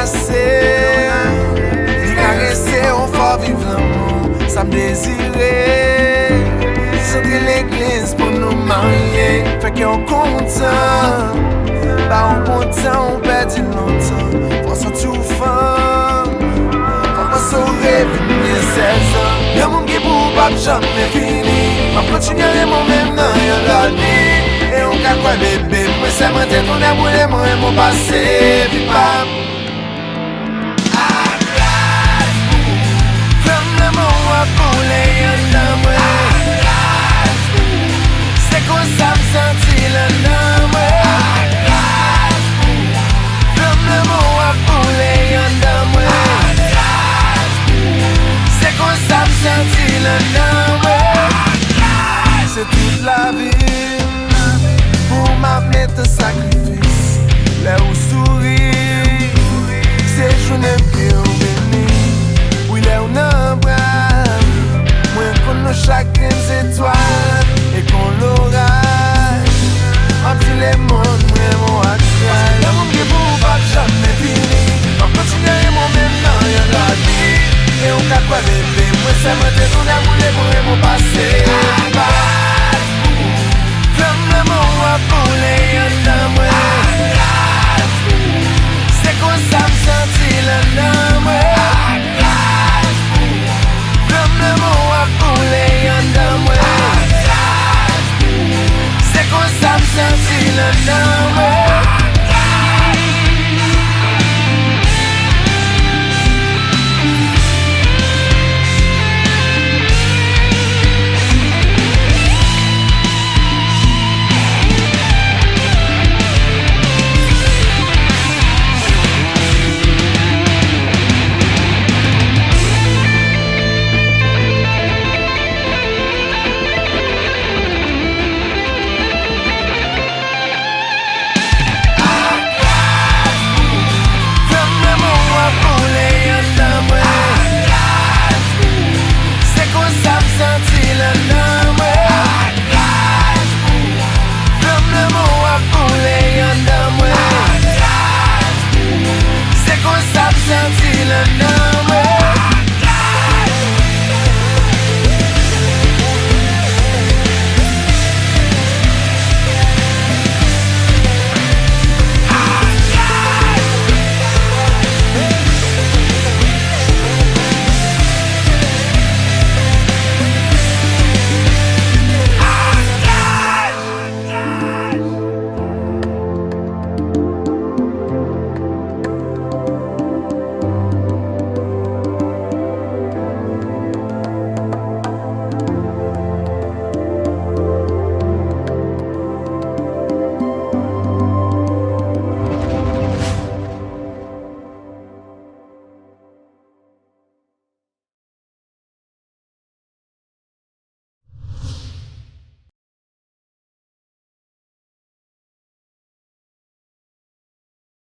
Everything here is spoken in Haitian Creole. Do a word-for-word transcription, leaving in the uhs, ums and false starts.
Se li karese w, fè w viv lanmou. Sa m dezire, se antre legliz pou nou marye. Fè kè w kontan, ba w bon tan, ou pèdi lontan. Fè w santi w fanm, fè w panse w revin gen sèz an. Yon moun ki pou ou p ap janm fini. M ap kontinye renmen w menm nan yon lòt vi. E ou ka kwè, bebe, mwen sèmante tonè boule, mwen renmen w pase vi pa m. Flanm lanmou ap boule anndan mwen. Se konsa m santi l anndan mwen. Flanm lanmou ap boule anndan mwen. Se konsa m santi l anndan mwen. Se tout lavi m pou m ap met an sakrifis. Lè ou souri, se jounen m ke ou beni. Wi, lè ou nan bra m, mwen konn nou chak grenn zetwal e kon loraj. M ap di lemonn mwen renmen w ak kray. Lanmou m gen pou ou p ap janm fini. M ap kontinye renmen w menm nan yon lòt vi. E ou ka kwè, bebe, mwen sèmante tonè boule, mwen renmen w pase. Flanm lanmou ap boule anndan mwen. Se konsa m santi l anndan mwen. Flanm lanmou ap boule anndan mwen. Se konsa m santi l anndan